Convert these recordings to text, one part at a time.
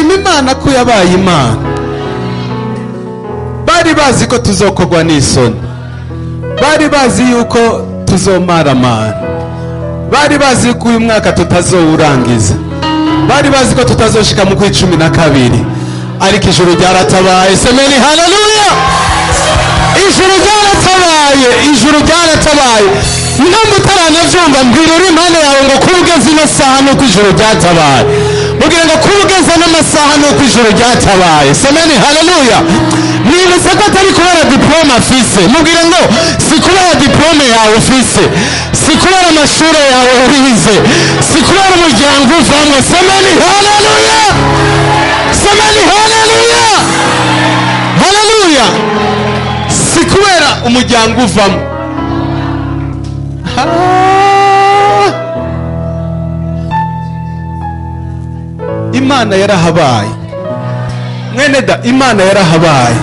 Ndashima Imana ko yabaye Imana. Bari bazi ko tuzokorwa n'isoni, bari bazi yuko tuzomaramara, bari bazi ko uyu mwaka tutazowurangiza, bari bazi ko tutazoshika mu kwi 12, ariko ijuru ryaratabaye. Semeni haleluya! Ijuru ryaratabaye, ijuru ryaratabaye. Namba utaranavyumva, mbwira uri impande yawe ngo kuba ugeze ino saha nuko ijuru ryatabaye. Mubwire ngo kuba ugeze n'amasaha nuko ijuru ryatabaye. Semeni haleluya! Mwibutse ko atari kubera diplôme afise. Mubwire ngo si kubera diplôme yawe ufise, si kubera amashuri yawe wize, si kubera umuryango uvamwo. Semeni haleluya! Semeni haleluya! Haleluya! Si kubera umuryango uvamo. Ah! Imana yarahabaye, mwene da, Imana yarahabaye.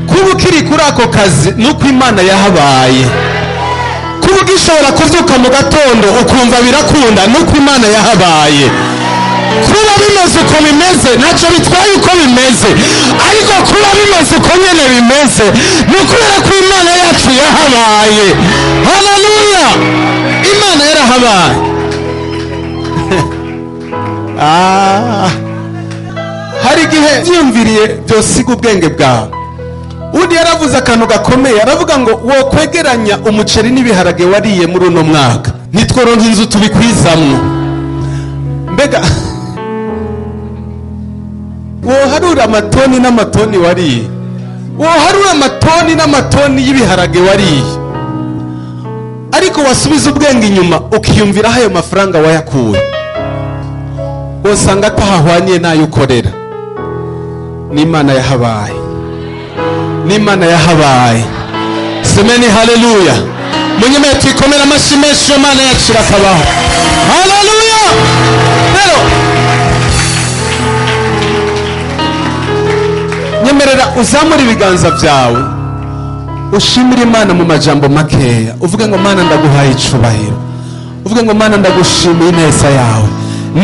Kuba ukiri kuri ako kazi nuko Imana yahabaye. Kuba ugishobora kubyuka mu gatondo ukumva birakunda nuko Imana yahabaye. Kuba bimeze uko bimeze ntacyo bitwaye uko bimeze, ariko kuba bimeze uko nyine bimeze ni ukubera ko Imana yacu yahabaye. Haleluya! Imana yarahabaye. Ah. Hari igihe byiyumviriye byosiga ubwenge bwawe. Undi yaravuze akantu gakomeye, aravuga ngo wokwegeranya umuceri n'ibiharage wariye muri uno mwaka, ntitworonka inzu tubikwizamwo. Mbega woharura amatoni n'amatoni wariye, woharura amatoni n'amatoni y'ibiharage wariye, ariko wasubiza ubwenge inyuma ukiyumvira aho ayo mafaranga wayakuye, wosanga atahahwanye n'ayo ukorera. N'Imana yahabaye, n'Imana yahabaye. Semeni haleluya! Munyemeye tuyikomere amashyi menshi, iyo Mana yacu irakabaho. Haleluya! Rero nyemerera uzamure ibiganza byawe, ushimire Imana mu majambo makeya, uvuge ngo: "Mana, ndaguhaye icubahiro." Uvuge ngo: "Mana, ndagushimiye ineza yawe."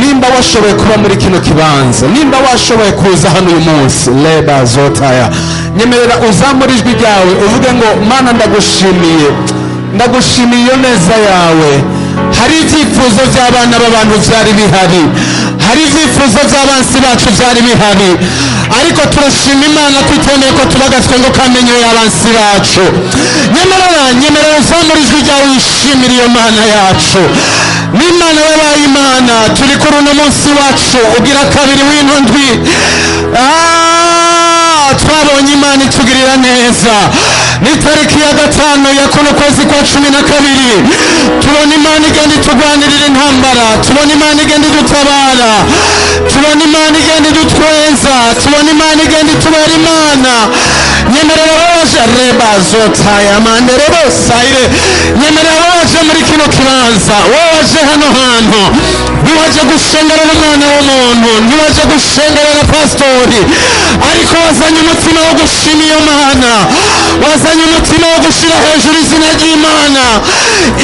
Nimba washoboye kuba muri kino kibanza, nimba washoboye kuza hano uyu munsi, leba zotaya, nyemerera uzamure ijwi ryawe uvuge ngo: "Mana, ndagushimiye, ndagushimiye iyo neza yawe." Hari ibyifuzo by'abana b'abantu byari bihari, hari ibyifuzo by'abansi bacu byari bihari, ariko turashima Imana ko itemeye ko tuba agatwengo k'amenyo y'abansi bacu. Nyemerera, nyemerera uzamure ijwi ryawe wishimire iyo Mana yacu. N'Imana yabaye Imana. Turi kuri uno munsi wacu ugira kabiri w'ino ndwi. Ah, twabonye Imana itugirira neza. Ni tariki ya 5 ya kuno kwezi kwa 12. Tubona Imana igenda itugwanirira intambara, tubona Imana igenda idutabara, tubona Imana igenda idutwenza, tubona Imana igenda itubera Imana. Nyemerera waje reba zotaya manderebo sayire, nyemerera waje muri kino kibanza, waje hano hantu, ntiwaje gushengerera umwana w'umuntu, ntiwaje gushengerera pasitori, ariko wazanye umutima wo gushima iyo Mana, wazanye umutima wo gushyira hejuru izina ry'Imana.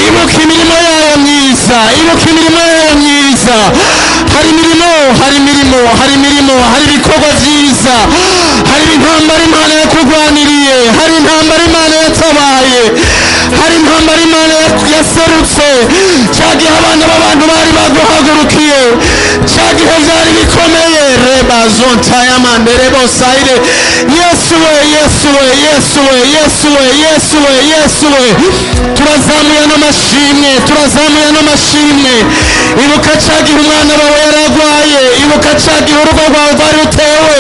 Ibuka imirimo yayo myiza, ibuka imirimo yayo myiza. Hari imirimo, hari imirimo, hari imirimo, hari ibikorwa byiza, hari intambara Imana yakurwaniriye, hari intambara Imana yatabaye, hari intambara Imana yaserutse. Cya gihe abana b'abantu bari baguhagurukiye, cya gihe byari bikomeye, reba zontayamandere sayire. Yesu we, Yesu we, Yesu we, Yesu we, Yesu we, Yesu we! Turazamuye n'amashimwe, turazamuye n'amashimwe. Ibuka cya gihe umwana wawe yaragwaye, ibuka cya gihe urugo rwawe rwari rutewe,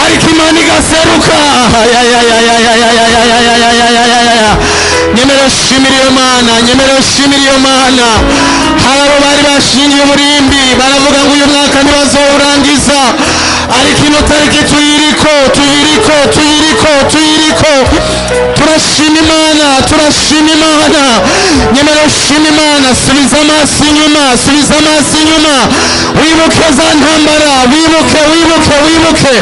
ariko Imana igaseruka. Nyemerera ushimire iyo Mana, nyemerera ushimire iyo Mana. Hari abo bari bashingiye uburimbi, baravuga ngo uyu mwaka ntibazowurangiza, ariko ino tariki tuyiriko, tuyiriko, tuyiriko, tuyiriko. Turashima Imana, turashima Imana. Nyemerera ushima Imana. Subiza amaso inyuma, subiza amaso inyuma, wibuke za ntambara, wibuke, wibuke, wibuke.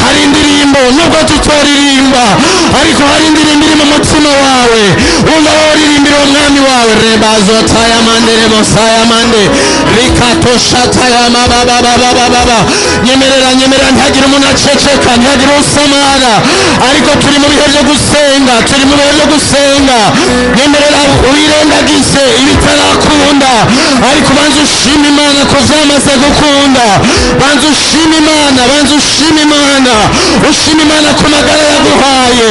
Hari indirimbo nubwo tutoririmba, Ariko hari indirimbo iri mu mutima wawe, wumva woririmbira umwami wawe. Rebazotayamande, rebosayamande, rikatoshatayamabababababa. Nyemerera, nyemerera, ntihagire umuntu aceceka, ntihagire usamara. Ariko turi mu bihe byo gusenga, turi mu bihe byo gusenga. Nyemerera wirengagize ibitarakunda, ariko banza ushima Imana ko vyamaze gukunda. Banza ushima Imana, banza ushima Imana, ushima Imana ku magara yaguhaye,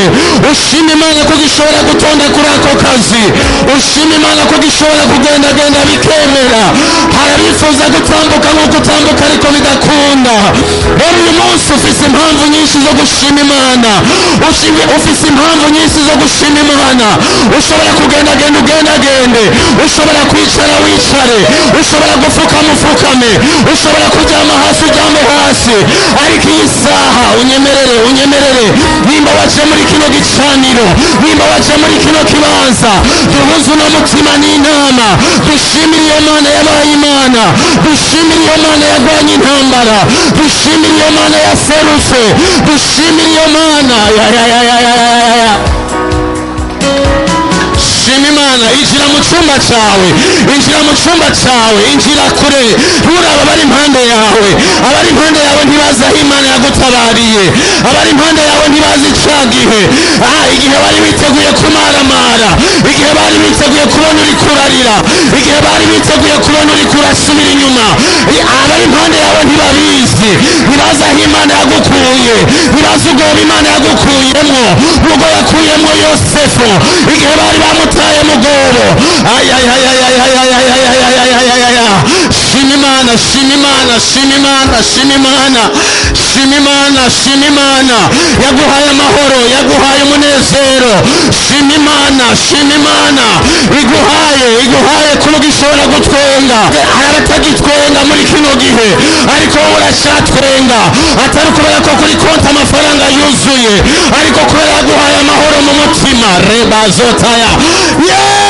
ushima Imana ko gishobora gutonda kuri ako kazi, ushima Imana ko gishobora kugendagenda bikemera. Hari abifuza gutambuka nk'uko utambuka, ariko bidakunda. Rero uyu munsi ufise impamvu nyinshi zo gushima Imana. Ufise impamvu nyinshi zo gushima Imana. Ushobora kugendagenda, ugendagende. Ushobora kwicara, wicare. Ushobora gupfukama, upfukame. Ushobora kuryama hasi, uryame hasi. Ariko iyi saha unyemerere, unyemerere, nimba waje muri kino gicaniro, nimba waje muri kino kibanza, duhuze uno mutima n'inama, dushimire iyo Mana yabaye Imana, dushimire iyo Mana yarwanye intambara, dushimire iyo Mana yaserutse, dushimire iyo Mana ya ya ya ya ya ya ya. Shima Imana. Injira mu cyumba cyawe, injira mu cyumba cyawe, injira kure, nturaba abari impande yawe. Abari impande yawe ntibazi aho Imana yagutabariye. Abari impande yawe ntibazi cya gihe, igihe bari biteguye kumaramara, igihe bari biteguye kubona uri kurarira, igihe bari biteguye kubona uri kurasubira inyuma. Abari impande yawe ntibabizi, ntibazi aho Imana yagukuye, ntibazi ubwoba Imana yagukuyemo, ubwo yakuyemo Yosefu igihe bari bamutaye mu rwobo. Ayayayayayayayayayayayayaya! Shima Imana, shima Imana, shima Imana, shima Imana, shima Imana, shima Imana yaguhaye amahoro, yaguhaye umunezero. Shima Imana, shima Imana iguhaye, iguhaye kuba ugishobora gutwenga. Hari abatagitwenga muri kino gihe, ariko wowe uracyatwenga, atari kubera ko kuri konti amafaranga yuzuye, ariko kubera yaguhaye amahoro mu mutima. Rebazotaya, yeah!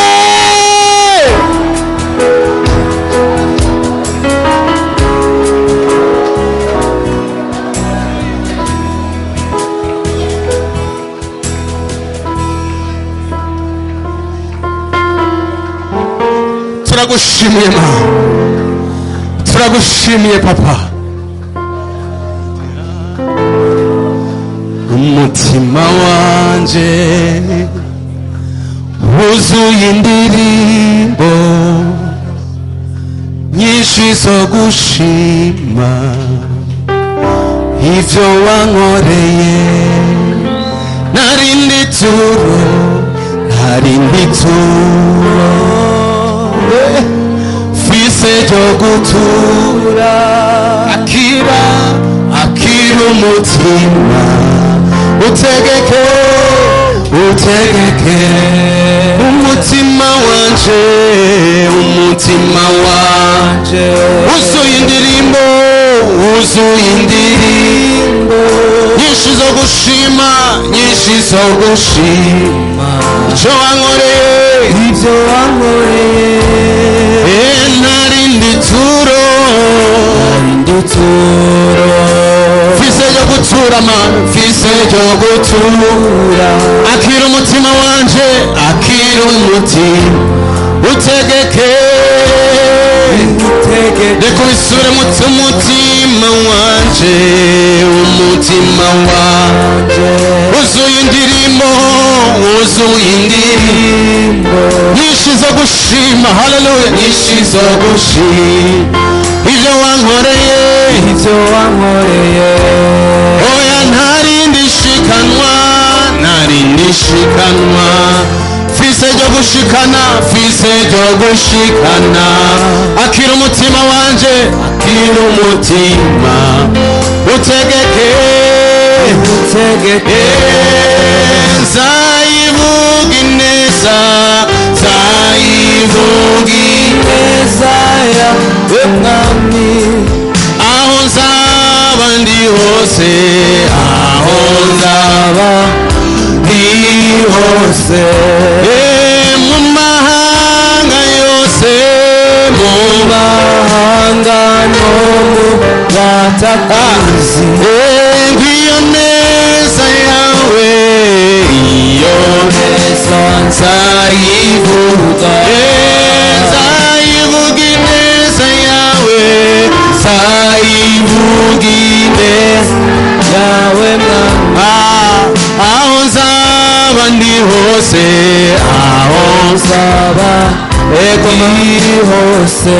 Turagushimiye Mana, turagushimiye Papa. Umutima wanje wuzuye indirimbo nyinshi zo gushima ivyo wankoreye. Narindi turo, narindi turo mfise ryo gutura. Akira, akira umutima, utegeke, utegeke umutima wanje. Umutima wanje wuzuye indirimbo, wuzuye indirimbo nyinshi zo gushima, nyinshi zo gushima icyo wankoreye, ibyo wankoreye. Narindi turo, Narindi turo mfise ryo gutura, Mana, mfise ryo gutura. Akira umutima wanje, akira umutima, utegeke. Utegeke. Reka ubisubire mu umutima wanje, umutima wanje wuzuye indirimbo, wuzuye indirimbo nyinshi zo gushima. Haleluya! Nyinshi zo gushima ibyo wankoreye, ibyo wankoreye. Oya, ntarindi shikanwa, ntarindi shikanwa mfise ryo gushikana, mfise ryo gushikana. Akira umutima wanje, akira umutima, utegeke. Utegeke. Nzayivuga ineza, nzayivuga Ineza yawe, Mwami, aho nzaba ndi hose, aho nzaba ndi hose, hose, mu mahanga yose, mu mahanga no mu batakuzi, Ngiyo neza yawe, Nzayivuga. Nzayivuga ineza yawe, nzayivuga ineza yawe Mwami. Ah, aho nzaba ndi hose, aho nzaba ndi hose,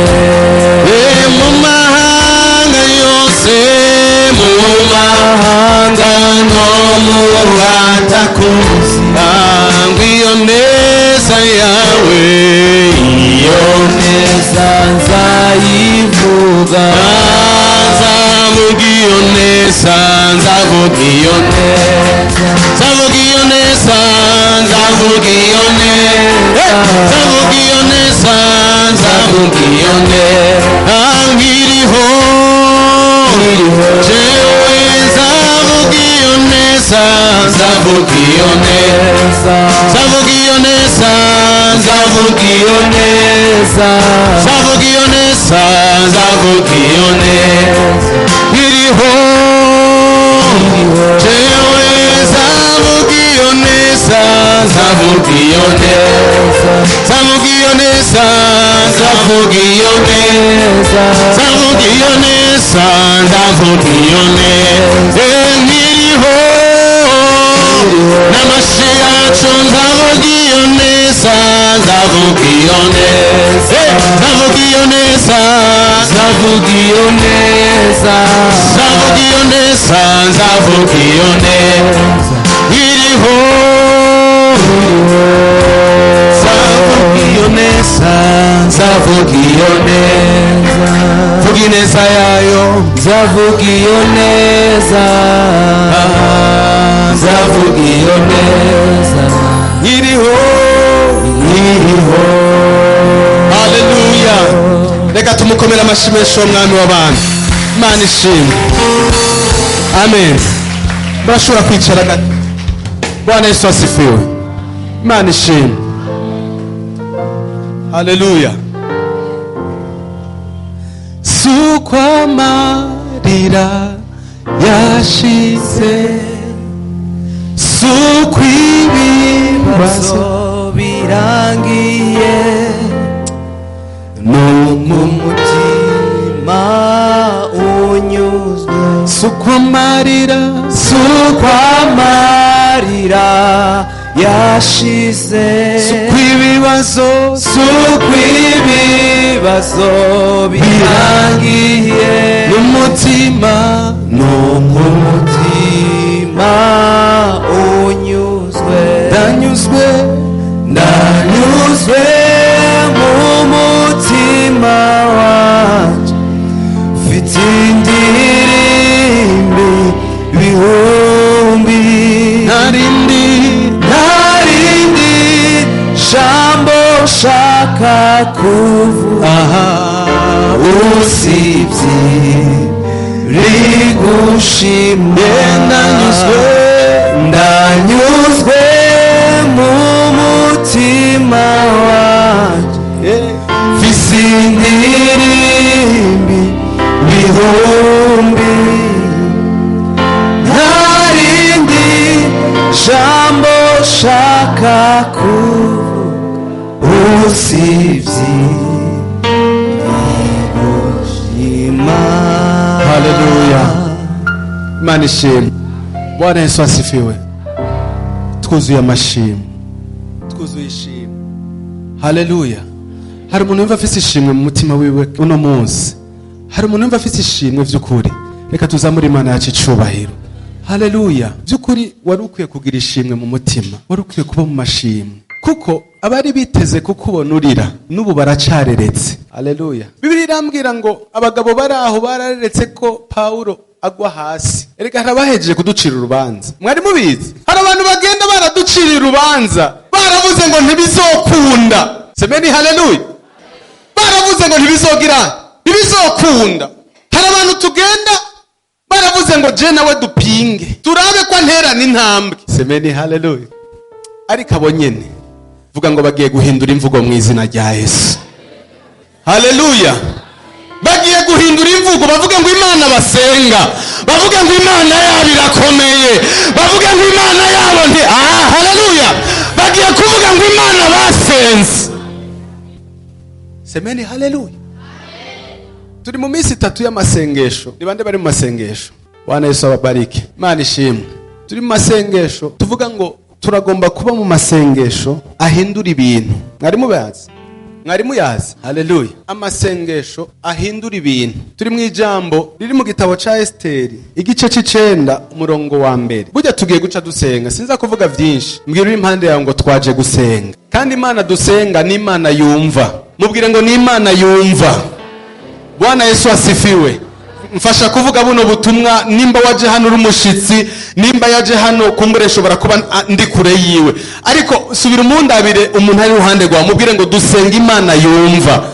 mu mahanga yose, mu mahanga no mu batakuzi. Ah, iyo neza yawe, iyo neza nzayivuga. Nzavuga iyo neza, nzavuga iyo neza, nzavuga iyo neza, nzavuga iyo neza, nzavuga iyo neza, nzavuga iyo neza. Nkiriho, Nkiriho. Jewe nzavuga iyo neza, nzavuga iyo neza, neza, nzavuga iyo neza, nzavuga iyo neza, nzavuga iyo neza, nzavuga iyo neza nkiriho. Jewe nzavuga iyo neza, nzavuga iyo neza, nzavuga iyo neza, nzavuga iyo neza, nzavuga iyo neza, nzavuga iyo neza nkiriho n'amashi yacu. Nzavuga iyo neza, nzavuga iyo neza, nzavuga iyo neza, nzavuga iyo neza, nzavuga iyo neza, nzavuga iyo neza nkiriho. Nzavuga iyo neza, nzavuga iyo neza, vuga ineza yayo. Nzavuga iyo neza, nzavuga iyo neza nkiriho. Nkiriho. Haleluya! Reka tumukomere amashyi menshi w'umwami w'abantu. Imana ishimwe. Amen. Murashobora kwicara gato. Bwana Yesu asifiwe. Imana ishimwe. Haleluya! Suko amarira yashize, suko ibibazo birangiye, no mu umutima unyuzwe, suko amarira, suko amarira yashize, suko ibibazo, suko ibibazo birangiye, n'umutima no mu umutima unyuzwe, ndanyuzwe, ndanyuzwe mu mutima wanjye, mfite indirimbo ibihumbi, ntarindi, ntarindi jambo nshaka kuvuga aha usibye rigushima. Ndanyuzwe, ndanyuzwe mu mutima wanjye, mfise indirimbo ibihumbi, ntarindi jambo nshaka kuvuga usibye rigushima. Haleluya! Imana ishimwe. Bwana Yesu asifiwe. Twuzuye amashimwe, twuzuye ishimwe. Haleluya! Hari umuntu yumva afise ishimwe mu mutima wiwe uno munsi? Hari umuntu yumva afise ishimwe vy'ukuri? Reka tuzamure Imana yacu icubahiro. Haleluya! By'ukuri wari ukwiye kugira ishimwe mu mutima, wari ukwiye kuba mu mashimwe, kuko abari biteze kukubona urira n'ubu baracareretse. Haleluya! Bibiliya irambwira ngo abagabo bari aho barareretse ko Pawulo agwa hasi. Erega hari abahejeje kuducira urubanza. Mwari mubizi? Hari abantu bagenda baraducira urubanza, baravuze ngo ntibizokunda. Semeni haleluya! Baravuze ngo ntibizogira, ntibizokunda. Hari abantu tugenda baravuze ngo je nawe dupinge turabe ko nterana intambwe. Semeni haleluya! Ariko abo nyene, vuga ngo bagiye guhindura imvugo mu izina rya Yesu. Haleluya! Bagiye guhindura imvugo, bavuge ngo Imana basenga, bavuge ngo Imana yabo irakomeye, bavuge ngo Imana yabo nti ah. Haleluya! Bagiye kuvuga ngo Imana Mugenzi. Semeni haleluya. Turi mu minsi 3 y'amasengesho. Ni bande bari mu masengesho? Bwana Yesu ababariki. Imana ishimwe. Turi mu masengesho tuvuga ngo turagomba kuba mu masengesho ahindura ibintu. Mwari mubazi? Mwari muyazi? Haleluya. Amasengesho ahindura ibintu. Turi mu ijambo riri mu gitabo ca Esteri, igice c'icenda, umurongo wa 1. Burya tugiye guca dusenga, sinza kuvuga vyinshi. Mbwira uri impande yawe ngo twaje gusenga. Kandi Imana dusenga ni Imana yumva. Mubwire ngo ni Imana yumva. Bwana Yesu asifiwe. Mfasha kuvuga buno butumwa, nimba waje hano uri umushitsi, nimba yaje hano kumbure shobora kuba ndi kure yiwe, ariko subira umundabire umuntu ari ruhande rwawe, mubwire ngo dusenga Imana yumva.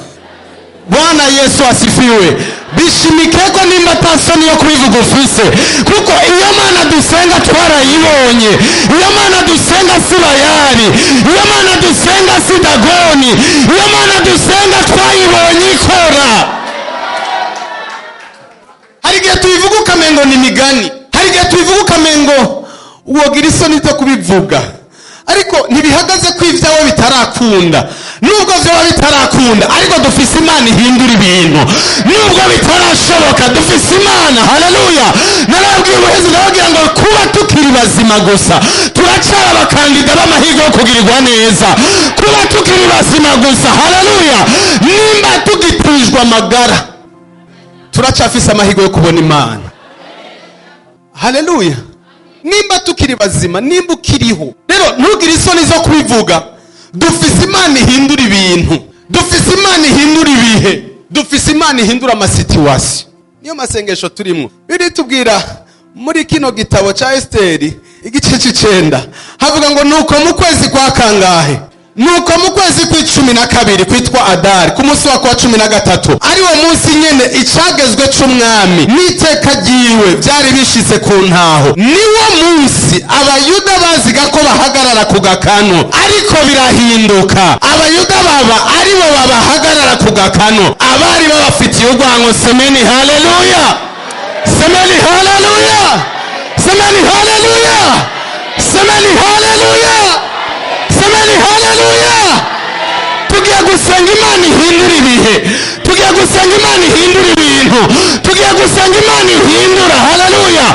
Bwana Yesu asifiwe. Bishimikeko nimba atasoni yo kubivuga ufise, kuko iyo Mana dusenga twarayibonye. Iyo Mana dusenga si Bayali, iyo Mana dusenga si Dagoni, iyo Mana dusenga twayibonye ikora. Hari igihe tubivuga ukamengo ni imigani, hari igihe tubivuga ukamengo wogira isoni zo kubivuga, ariko ntibihagaze ko ibyawe bitarakunda. Nubwo byaba bitarakunda, ariko dufise Imana ihindura ibintu. Nubwo bitarashoboka, dufise Imana. Haleluya. Narabwiye ubuhezi, ndababwira ngo kuba tukiri bazima gusa turacara abakandida b'amahirwe yo kugirirwa neza. Kuba tukiri bazima gusa, haleluya, nimba tugitijwe amagara turacafise amahirwe yo kubona Imana. Haleluya. Nimba tukiri bazima, nimba ukiriho rero, ntugire isoni zo kubivuga. Dufise Imana ihindura ibintu, dufise Imana ihindura ibihe, dufise Imana ihindura amasituwasiyo. Niyo masengesho turimo. Biritubwira muri kino gitabo ca Esteri, igice c'icenda, havuga ngo nuko mu kwezi kwa kangahe, nuko mu kwezi kw'icumi na kabiri kwitwa Adari, ku munsi wa kwa 13, ari wo munsi nyene icagezwe c'umwami n'iteka ryiwe byari bishitse ku ntaho, niwo munsi Abayuda baziga ko bahagarara ku gakanu, ariko birahinduka, Abayuda baba aribo babahagarara ku gakanu, abari babafitiye urwango. Semeni haleluya, semeni haleluya, semeni haleluya, semeni haleluya, semeni haleluya. Tugiye gusenga Imana ihindura ibihe, tugiye gusenga Imana ihindura ibintu, tugiye gusenga Imana ihindura. Haleluya.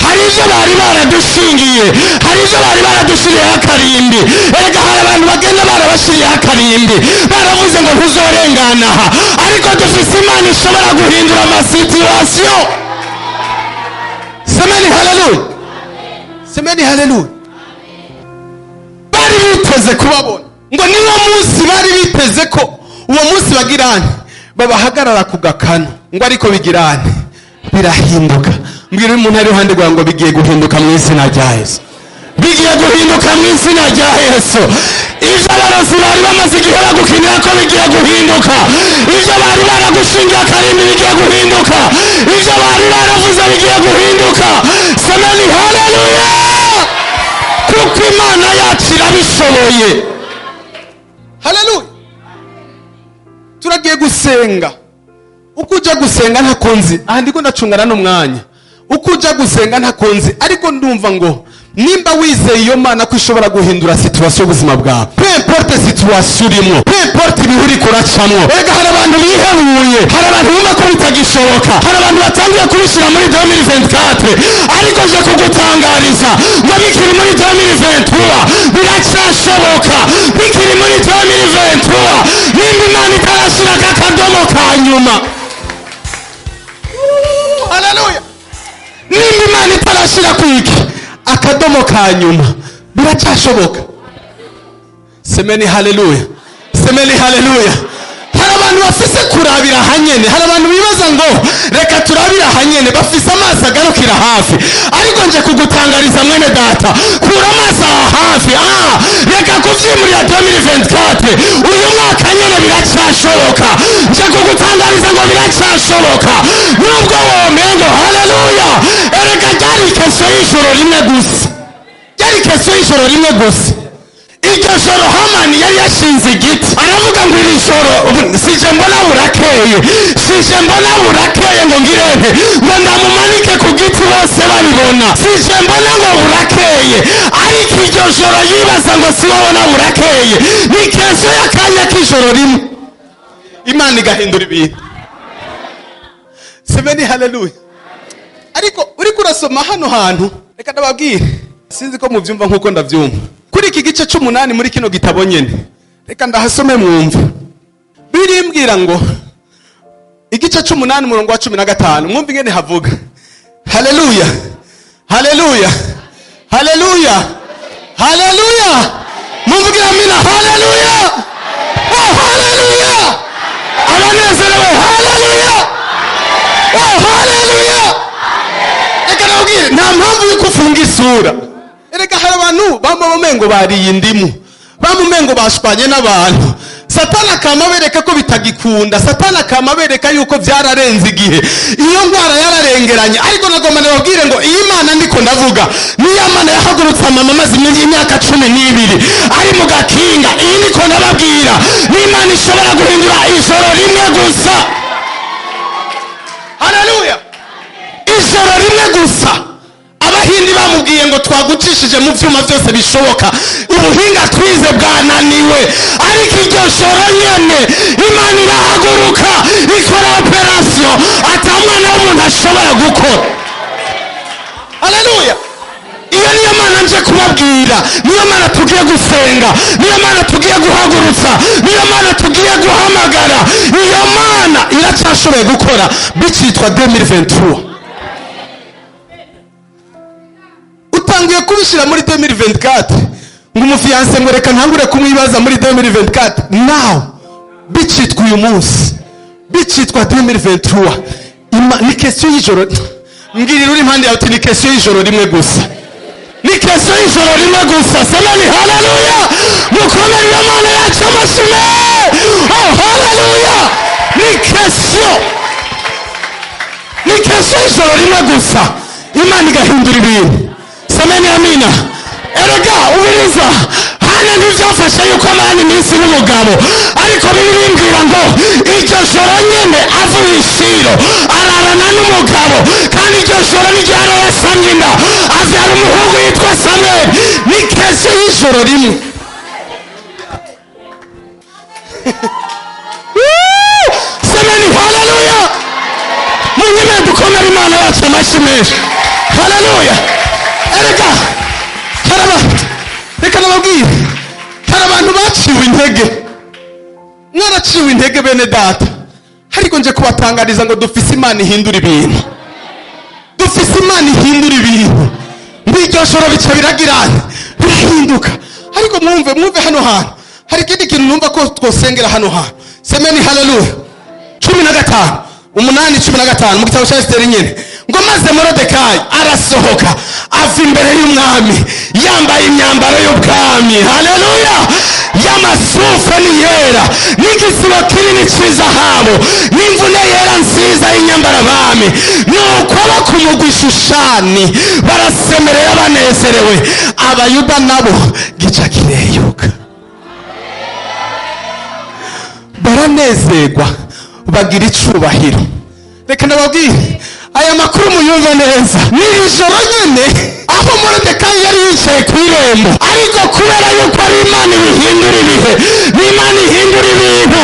Hari ibyo bari baradushingiye, hari ibyo bari baradushiriyeho akarimbi. Erega hari abantu bagenda barabashiriyeho akarimbi, baravuze ngo ntuzorengana aha, ariko dufise Imana ishobora guhindura amasituwasiyo. Semeni haleluya, semeni haleluya. Bari biteze kubabona ngo niwo munsi, bari biteze ko uwo munsi bagirane babahagarara ku gakanu, ngo ariko bigirane birahinduka. Mbwira umuntu ari iruhande rwawe ngo bigiye guhinduka mu izina rya Yesu. Bigiye guhinduka mu izina rya Yesu. Ibyo abarozi bari bamaze igihe bagukinira ko bigiye guhinduka, ibyo bari baragushingiye akarimbi bigiye guhinduka, ibyo bari baravuze bigiye guhinduka. Semeni haleluya, kuko Imana yacu irabishoboye. Haleluya. Turagiye gusenga. Uko ujya gusenga ntakunzi, aha ndiko ndacungana n'umwanya. Uko ujya gusenga ntakunzi, ariko ndumva ngo nimba wizeye iyo Mana ko ishobora guhindura situation y'ubuzima bwawe, peu importe situation urimo, peu importe ibihe uriko uracamwo. Erega hari abantu bihebuye, hari abantu bumva ko bitagishoboka, hari abantu batangiye kubishyira muri 2024, ariko nje kugutangariza ngo bikiri muri 2023 biracyashoboka. Bikiri muri 2023, nimba Imana itarashyiraho akadomo ka nyuma. Haleluya. Nimba Imana itarashyira ku iki akadomo ka nyuma, biracyashoboka. Semeni haleluya, semeni haleluya. Hari abantu bafise kurabira hanyene, hari abantu bibaza ngo reka turabira hanyene, bafise amaso agarukira hafi, ariko nje kugutangariza mwene data, kura amaso aha hafi. Reka kuvyimurira 2024, uyu mwaka nyene biracyashoboka. Nje kugutangariza ngo biracyashoboka, nubwo womengo. Haleluya. Erega ryari ikeso y'ijoro rimwe gusa, ryari ikeso y'ijoro rimwe gusa. Iryo joro Hamani yari yashinze igiti, aravuga ngo: "Iri joro sije mbona burakeye, sije mbona burakeye ngo ngirente ngo ndamumanike ku giti bose babibona, sije mbona ngo burakeye." Ariko iryo joro yibaza ngo si babona burakeye, ni question y'akanya k'ijoro rimwe. Imana igahindura ibintu. Semeni haleluya. Ariko uriko urasoma hano hantu, reka ndababwire, sinzi ko mubyumva nkuko ndabyumva. Kuri iki gice c'umunani muri kino gitabo nyene, reka ndahasome mwumve. Birimbwira ngo igice c'umunani, umurongo wa 15, mwumve ingene havuga. Haleluya, haleluya, haleluya, haleluya! Mumvugira amina. Haleluya! Oh, haleluya! Abanezerewe, haleluya! Oh, haleluya! Reka nabwire, nta mpamvu yuko ufunga isura. Reka, hari abantu bama bamengo bariye indimu, bamumengo bashwanye n'abantu. Satani akama abereka ko bitagikunda, Satani akama abereka yuko byararenze igihe, iyo ndwara yararengeranye. Ariko nagomba nababwire ngo iyi Mana ndiko ndavuga niyo Mana yahagurutse mama amaze imyaka 12 ari mu gakinga. Iyi ndiko ndababwira ni Imana ishobora guhindura ijoro rimwe gusa. Haleluya! Ijoro rimwe gusa. Abahindi bamubwiye ngo: "Twagucishije mu byuma byose bishoboka, ubuhinga twize bwananiwe." Ariko iryo joro nyene Imana irahaguruka, ikora opération ata mwana w'umuntu ashobora gukora. Haleluya! Iyo niyo Mana nje kubabwira, niyo Mana tugiye gusenga, niyo Mana tugiye guhagurutsa, niyo Mana tugiye guhamagara. Iyo Mana iracyashoboye gukora bicitwa 2023. Utangiye kubishyira muri 2024 ngo umu fiancé, ngo reka ntangure kumwibaza muri 2024. Now bicitwa uyu munsi, bicitwa 2023. Ni question y'ijoro. Mbwirira uri impande yawe uti: "Ni question y'ijoro rimwe gusa, ni question y'ijoro rimwe gusa." Semeni haleluya, mukomere iyo Mana yacu amashyi. Oh, haleluya! Ni question y'ijoro rimwe gusa, Imana igahindura ibintu. Semeni amina. Erega ubiriza hano, ntibyafashe yuko amana iminsi n'umugabo, ariko birimbwira ngo iryo joro nyine avuye i Shilo ararana n'umugabo, kandi iryo joro niryo yari yasamye inda, abyara umuhungu yitwa Samweli. Ni question y'ijoro rimwe. Semeni haleluya, munyime dukomere Imana yacu amashyi menshi. Haleluya! Erega haraba, reka nababwire, hari abantu baciwe intege. Mwaraciwe intege, bene data, ariko nje kubatangariza ngo dufise Imana ihindura ibintu, dufise Imana ihindura ibintu. Muri iryo joro bica biragirana, birahinduka. Ariko mwumve, mwumve hano hantu hari ikindi kintu numva ko twosengera hano hantu. Semeni haleluya. 15, 8, 15 mu gitabo cya Esiteri nyine, ngo: "Maze Morodekayi arasohoka ava imbere y'umwami yambaye imyambaro y'ubwami, haleluya, y'amasufa ni yera, n'igisibo kinini cy'izahabu, n'imvune yera nziza y'inyambarabami. Nuko abo ku mugwi Shushani barasemerera banezerewe, Abayuda nabo gica kireyuka, baranezerwa, bagira icubahiro." Reka ndababwire aya makuru muyumve neza. Ni ijoro nyine aho Morodekayi yari yicaye ku irembo, ariko kubera yuko ari Imana ibihindura ibihe, ni Imana ihindura ibintu,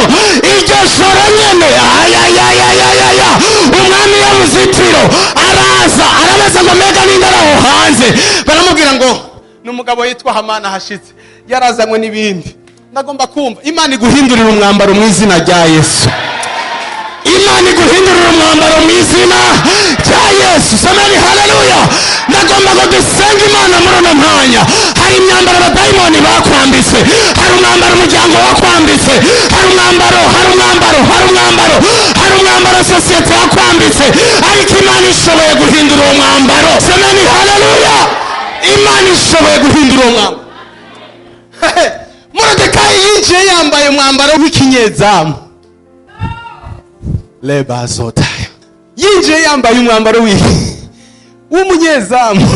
iryo joro nyine ayayayayaya umwami y'uruzitiro araza, arabaza ngo: "Mbega ninde ari aho hanze?" Baramubwira ngo: "Ni umugabo yitwa Hamana ahashitse, yarazanywe n'ibindi." Ndagomba kumva Imana iguhindurira umwambaro mu izina rya Yesu. Imana iguhindurira umwambaro mu izina rya Yesu. Semeni haleluya. Ndagomba ngo dusenge Imana muri uno mwanya. Hari imyambaro abadayimoni bakwambitse, hari umwambaro umuryango wakwambitse, hari umwambaro, hari umwambaro, hari umwambaro, hari umwambaro sosiyete yakwambitse, ariko Imana ishoboye guhindura uwo mwambaro. Semeni haleluya. Imana ishoboye guhindura uwo mwambaro. Morodekayi yinjiye yambaye umwambaro w'ikinyezamu lebazotaya, yinjiye yambaye umwambaro w'umunyezamu.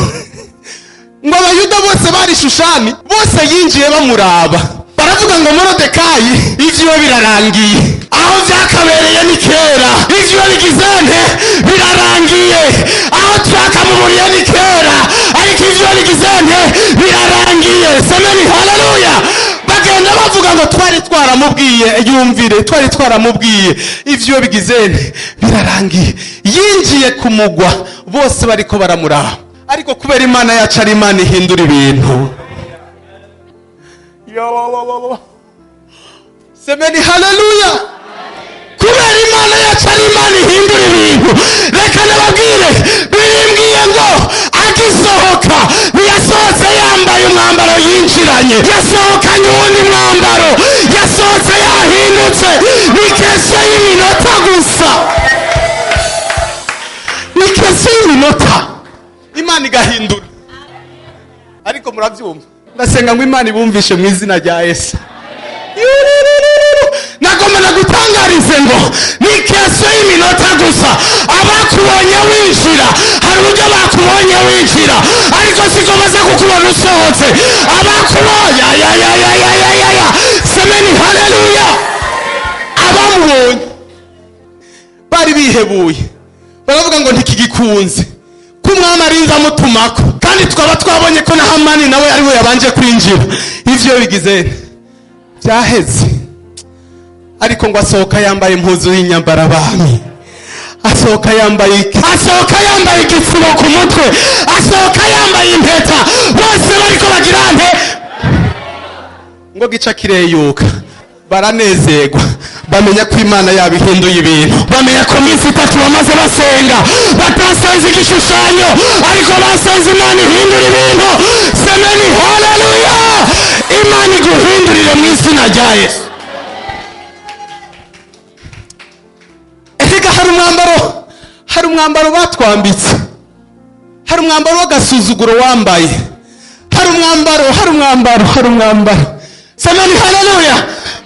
Ngo Abayuda bose bari Shushani, bose yinjiye bamuraba, baravuga ngo Morodekayi ivyiwe birarangiye, aho vyakabereye ni kera, ivyiwe bigizente birarangiye, aho twakamuburiye ni kera, ariko ivyiwe bigizente birarangiye. Semeni haleluya. Bagenda bavuga ngo twari twaramubwiye, yumvire, twari twaramubwiye, ivyo bigizente birarangiye. Yinjiye ku mugwa bose bariko baramuraba, ariko kubera Imana yacu ari Imana ihindura ibintu. Yo. Semeni haleluya. Kubera Imana yacu ari Imana ihindura ibintu, reka nababwire, birimbwiye ngo agisohoka ntiyasohotse yambaye umwambaro yinjiranye, yasohokanye uwundi mwambaro, yasohotse yahindutse. Ni question y'iminota gusa, ni question y'iminota, Imana igahindura. Ariko murabyumva, ndasenga ngo Imana ibumvishe mu izina rya Yesu. Yururururu. Nagomba nagutangarize ngo ni question y'iminota gusa. Abakubonye winjira, hari uburyo bakubonye winjira, ariko siko baza kukubona usohotse. Abakubonye, ayayayayayaya, semeni haleluya. Abamubonye bari bihebuye, baravuga ngo ntikigikunze ko umwami arinze amutumako, kandi twaba twabonye ko na Hamani nawe ari we yabanje kwinjira, ivyo bigize byaheze. Ariko ngo asohoka yambaye impuzu y'inyambarabami, asohoka yambaye iki? Asohoka yambaye igitsibo ku mutwe, asohoka yambaye impeta, bose bariko bagira nte ngo gica kireyuka, baranezerwa, bamenya ko Imana yabihinduye ibintu, bamenya ko iminsi 3 bamaze basenga batasenze igishushanyo, ariko basenze Imana ihindura ibintu. Semeni haleluya. Imana iguhindurire mu izina rya Yesu. Erega hari umwambaro, hari umwambaro batwambitse, hari umwambaro w'agasuzuguro wambaye, hari umwambaro, hari umwambaro, hari umwambaro. Semeni haleluya.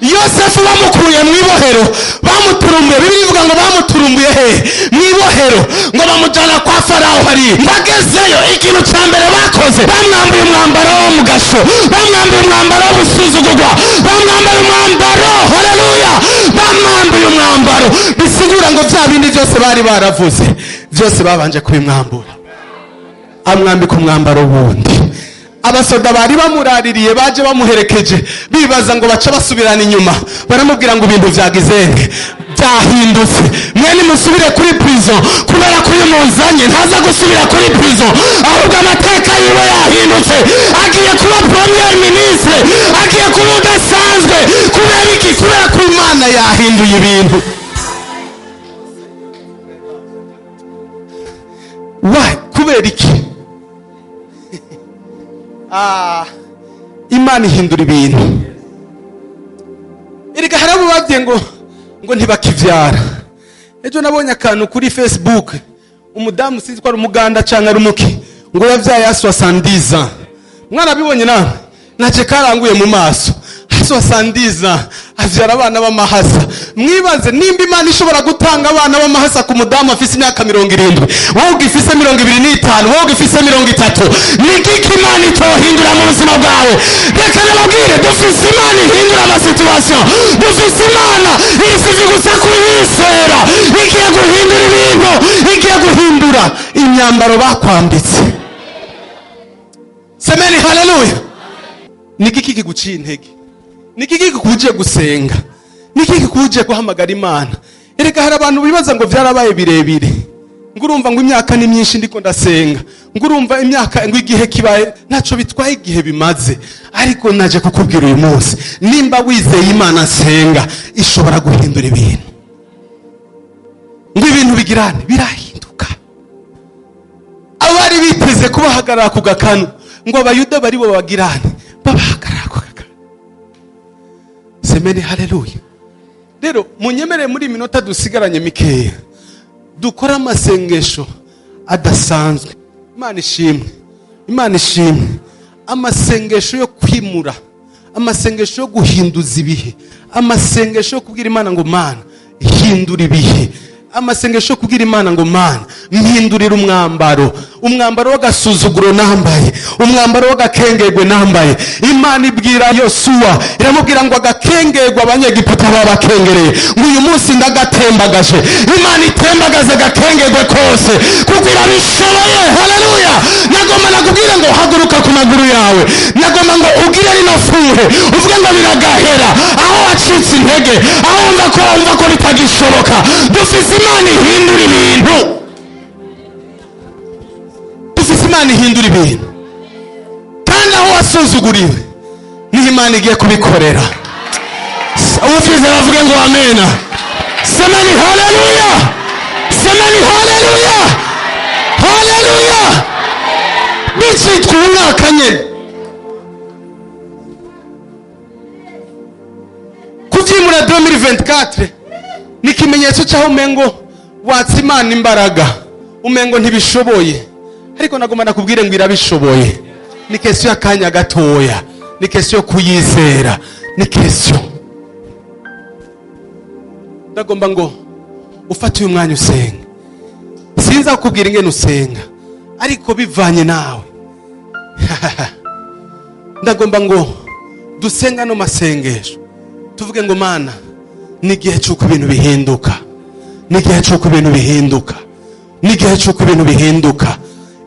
Yosefu bamukuye mu ibohero, bamuturumbuye, Bibiliya ivuga ngo bamuturumbuye hehe? Mu ibohero. Ngo bamujyana kwa Farawo hariya. Bagezeyo, ikintu cya mbere bakoze, bamwambuye umwambaro wo mu gasho, bamwambuye umwambaro wo gusuzugurwa, bamwambaye umwambaro, haleluya, bamwambuye umwambaro, bisigura ngo bya bindi byose bari baravuze byose babanje kubimwambura, amwambika umwambaro wundi. Abasoda bari bamuraririye baje bamuherekeje, bibaza ngo baca basubirana inyuma, baramubwira ngo ibintu byagizenge byahindutse, mwene musubire kuri prison, kubera ko uyu muzanye ntaza gusubira kuri prison, ahubwo amateka yiwe yahindutse, agiye kuba premier ministre, agiye kuba udasanzwe. Kubera iki? Kubera ko Imana yahinduye ibintu. Why? Kubera iki? Imana ihindura ibintu. Erega hari abo babwiye ngo ntibakivyara. Ejo nabonye akantu kuri Facebook, umudamu sinzi ko ari umuganda canke ari umuki, ngo yavyaye a 70 ans. Mwarabibonye namwe? Naje karanguye mu maso. 70 ans avyara abana b'amahasa. Mwibaze nimba Imana ishobora gutanga abana b'amahasa ku mudamu afise imyaka 70, wowe ugifise 25, wowe ugifise 30, ni igiki Imana itohindura mu buzima bwawe? Reka nababwire, dufise Imana ihindura amasituwasiyo, dufise Imana isize gusa kuyizera, igiye guhindura ibintu, igiye guhindura imyambaro bakwambitse. Semeni haleluya. Ni igiki kiguciye intege? Ni igiki kikuje gusenga? Ni igiki kikuje guhamagara Imana? Erega hari abantu bibaza ngo byarabaye birebire, ngo urumva ngo imyaka ni myinshi ndiko ndasenga, ngo urumva imyaka ngo igihe kibaye, ntacyo bitwaye igihe bimaze. Ariko naje kukubwira uyu munsi, nimba wizeye Imana nsenga, ishobora guhindura ibintu, ngo ibintu bigirane birahinduka. Abari biteze kubahagarara ku gakanu, ngo Abayuda bari bo bagirane babahagarara ku gakanu. Semeni haleluya. Rero munyemere muri minota dusigaranye mikeya dukora amasengesho adasanzwe. Imana ishimwe, Imana ishimwe. Amasengesho yo kwimura, amasengesho yo guhinduza ibihe, amasengesho yo kubwira Imana ngo Mana hindura ibihe. Amasengesho yo kubwira Imana ngo: "Mana, mpindurira umwambaro, umwambaro w'agasuzuguro nambaye, umwambaro w'agakengerwe nambaye." Imana ibwira Yosuwa, iramubwira ngo: "Agakengerwa Abanyegiputa babakengereye, ngo uyu munsi ndagatembagaje." Imana itembagaze agakengerwe kose kuko irabishoboye. Haleluya! Nagomba nakubwira ngo haguruka ku maguru yawe. Nagomba ngo ugire rino fuhe, uvuge ngo biragahera. Aho wacitse intege, aho wumva ko bitagishoboka, dufise Imana ihindura ibintu. Dufise Imana ihindura ibintu. Kandi aho wasuzuguriwe niho Imana igiye kubikorera. Uwufise bavuge ngo amena. Semeni haleluya, semeni haleluya, haleluya! Bicitwa umwaka nyine kubyimura 2024 ni ikimenyetso cy'aho umengo watsa Imana imbaraga, umengo ntibishoboye. Ariko nagomba nakubwire ngo irabishoboye. Ni question y'akanya gatoya, ni question yo kuyizera, ni question. Ndagomba ngo ufate uyu mwanya usenga. Sinza kukubwira ingene usenga, ariko bivanye nawe. Ndagomba ngo dusenga no masengesho, tuvuge ngo: "Mana, ni igihe cy'uko ibintu bihinduka, ni igihe cy'uko ibintu bihinduka, ni igihe cy'uko ibintu bihinduka."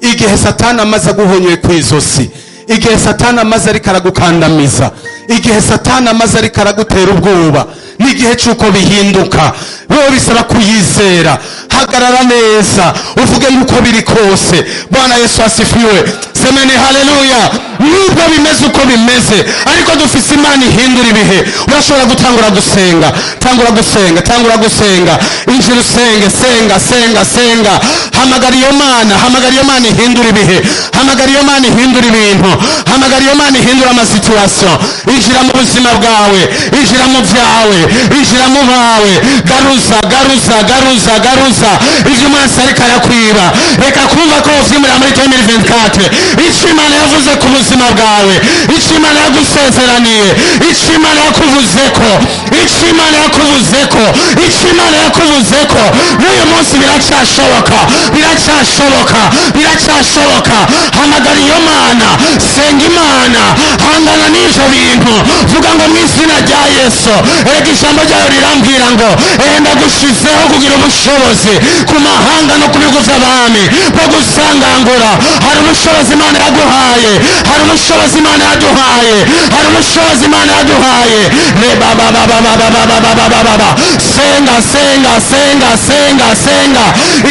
Igihe Satani amaze aguhonyoye ku izosi, igihe Satani amaze ariko aragukandamiza, igihe Satani amaze ariko aragutera ubwoba, ni igihe cy'uko bihinduka. Wowe bisaba kuyizera. Hagarara neza, uvuge nk'uko biri kose. Bwana Yesu asifiwe! Semeni haleluya! Nubwo bimeze uko bimeze, ariko dufise Imana ihindura ibihe. Urashobora gutangura gusenga. Tangura gusenga, tangura gusenga. Injira usenge. Senga, senga, senga. Hamagara iyo Mana, hamagara iyo Mana ihindura ibihe, hamagara iyo Mana ihindura ibintu, hamagara iyo Mana ihindura amasituation. Injira mu buzima bwawe, injira mu byawe, injira mu bawe. Garuza, garuza, garuza, garuza ivyo umwansi ariko arakwiba. Reka kumva ko uvyimurira muri 2024. Ico Imana yavuze ku buzima bwawe, ico Imana yagusezeraniye, ico Imana yakuvuzeko, ico Imana yakuvuzeko, ico Imana yakuvuzeko, n'uyu munsi biracyashoboka, biracyashoboka, biracyashoboka. Hamagara iyo Mana, senga Imana, hangana n'ivyo bintu. Vuga ngo: "Mu izina rya Yesu." Erega ijambo ryayo rirambwira ngo: "Ehe, ndagushizeho kugira ubushobozi ku mahanga no ku bihugu by'abami bwo gusangangura." Hari ubushobozi Imana yaguhaye, hari ubushobozi Imana yaduhaye, hari ubushobozi Imana yaduhaye. Rebababababababababababa. Senga, senga, senga, senga, senga.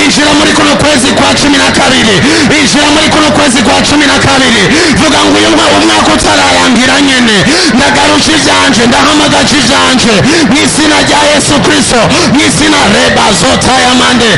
Injira muri kuno kwezi kwa 12, injira muri kuno kwezi kwa 12. Vuga ngo: "Uyu umwaka utararangira nyene, ndagarusha ivyanje, ndahamagaje ivyanje mu izina rya Yesu Kristo, mu izina rebazotayamande."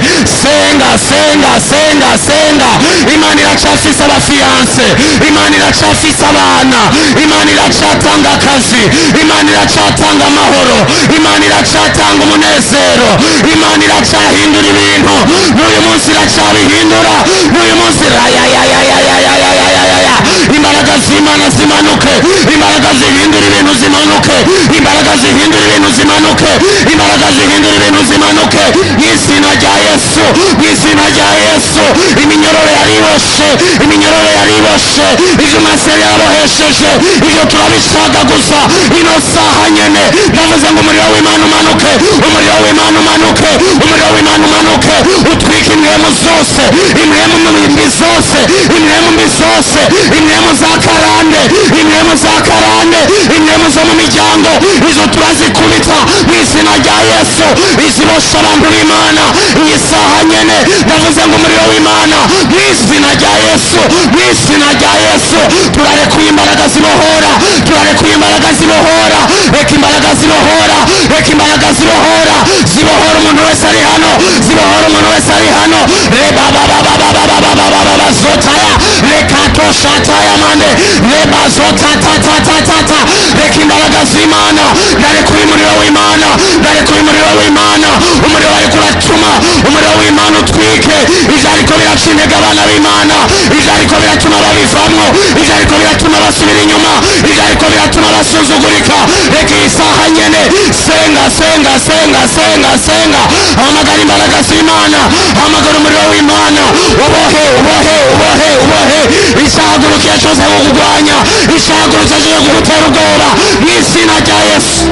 Senga, senga, senga, senga. Imana iracafise abafiancé, Imana iracafise abana, Imana iracatanga akazi, Imana iracatanga amahoro, Imana iracatanga umunezero, Imana iracahindura ibintu. N'uyu munsi iracabihindura, n'uyu munsi. Rayayayayayayayayaya! Imbaraga z'Imana zimanuke, imbaraga zihindura ibintu zimanuke, imbaraga zihindura ibintu zimanuke, imbaraga zihindura ibintu zimanuke mu izina rya Yesu, mu izina rya Yesu. Iminyororo yariboshe, iminyororo yariboshe, ibyo maseri yarabohesheje, ibyo turabishagaguza ino saha nyene. Ndavuze ngo umuriro w'Imana umanuke, umuriro w'Imana umanuke, umuriro w'Imana umanuke, utwike impwemu zose, impwemu mbi zose, impwemu mbi zose, impwemu za karande, impwemu za karande, impwemu zo mu miryango. Izo turazikubita mu izina rya Yesu, izibosha abantu b'Imana. Iyi saha nyene ndavuze ngo umuriro w'Imana mu izina rya Yesu, mu izina rya Yesu. Turarekuye imbaraga zibohora, turarekuye imbaraga zibohora. Reka imbaraga zibohora, reka imbaraga zibohora, zibohora umuntu wese ari hano, zibohora umuntu wese ari hano. Rebabababababababababa zotaya rekatoshataya mande rebazotatatatata. Reka imbaraga z'Imana. Ndarekuye umuriro w'Imana, ndarekuye umuriro w'Imana. Umuriro ariko uratuma umuriro w'Imana utwike ivyo ariko biraca intege abana b'Imana, ivyo ariko biratuma babiheba. babivamwo, ivyariko biratuma basubira inyuma, ivyariko biratuma basuzugurika. Reka iyi saha nyene, senga, senga, senga, senga, senga, hamagara imbaraga z'Imana, hamagara umuriro w'Imana, ubohe, ubohe, ubohe, ubohe icahagurukiye cose kukugwanya, icahagurutse cose kugutera ubwoba, mu izina rya Yesu,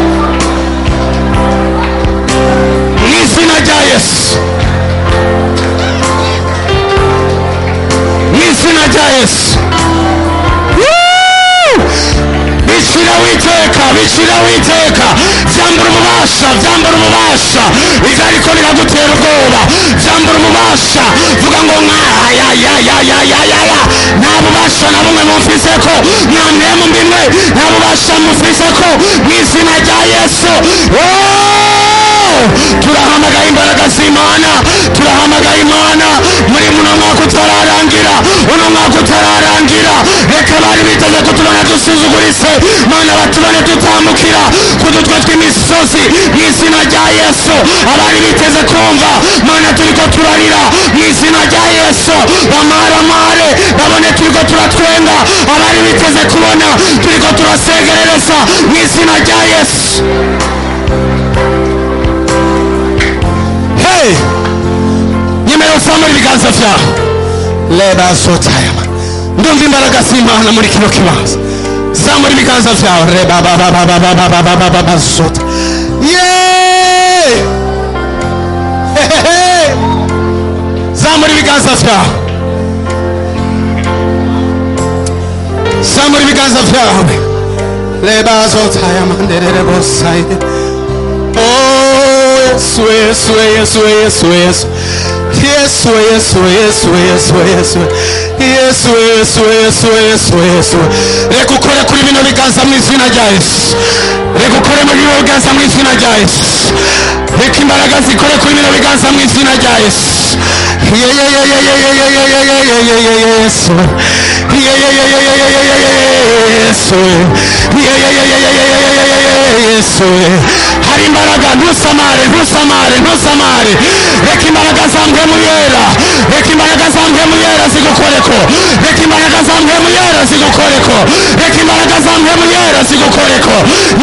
mu izina rya Yesu, mu izina rya Yesu. Woo! Bicira witeka, bicira witeka, vyambura ububasha, vyambura ububasha ivyariko biragutera ubwoba, vyambura ububasha. Vuga ngo nkayayayayayaya, nta bubasha na bumwe mumfiseko, nta mpemu mbimwe, nta bubasha mufiseko, mu izina rya Yesu. Oh! Turahamagaye imbaraga z'Imana, turahamagaye Imana muri muno mwaka utararangira, uno mwaka utararangira. Reka bari biteze kutubona dusuzuguritse, Mana, batubone dutambukira ku dutwe tw'imisozi, mu izina rya Yesu. Abari biteze kumva, Mana, turiko turarira, mu izina rya Yesu, bamaramare babone turiko turatwenga. Abari biteze kubona turiko turasegerereza, mu izina rya Yesu. Hey! Nyemera uzamura ibiganza vyawe. Leba sotayama. Ndumva imbaraga z'Imana muri kino kibanza. Zamura ibiganza vyawe. Reba ba ba ba ba ba ba ba ba ba ba ba sota. Yeah! Hey! Zamura ibiganza vyawe. Zamura ibiganza vyawe. Leba sotayama nderere bosaide. Oh, Yesu, Yesu, Yesu, Yesu, Yesu. Yesu, Yesu, Yesu, Yesu, Yesu. Yesu, Yesu, Yesu, Yesu, Yesu. Reka ukore kuri bino biganza mu izina rya Yesu. Reka ukore muri bino biganza mu izina rya Yesu. Reka imbaraga zikore kuri bino biganza mu izina rya Yesu. Ye ye ye ye ye ye ye ye ye ye ye ye ye Yesu. Ye ye ye ye ye ye ye ye ye Yesu. Ye ye ye ye ye ye ye ye ye ye Yesu. Hari imbaraga, ntusamare, ntusamare, ntusamare. Reka imbaraga za mpemu yera, reka imbaraga za mpemu yera zigukoreko, reka imbaraga za mpemu yera zigukoreko, reka imbaraga za mpemu yera zigukoreko.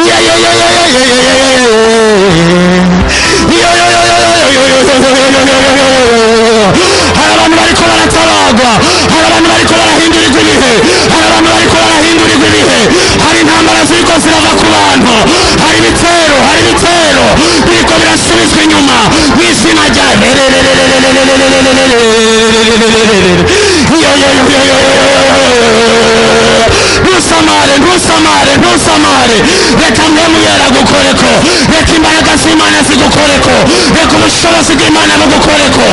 Ye ye ye ye ye ye ye ye ye yo yo yo yo yo yo yo yo yo yo yo yo. Hari abantu bariko baratabagwa, hari abantu bariko barahindurirwa ibihe, hari abantu bariko barahindurirwa ibihe, hari intambara ziriko zirava ku bantu, hari ibitero, hari ibitero biriko birasubizwa inyuma mu izina rya. Yo yo yo yo yo yo. Ntusamare, ntusamare, ntusamare. Reka mpemu yera gukoreko, reka imbaraga z'Imana zigukoreko, reka ubushobozi bw'Imana bugukoreko.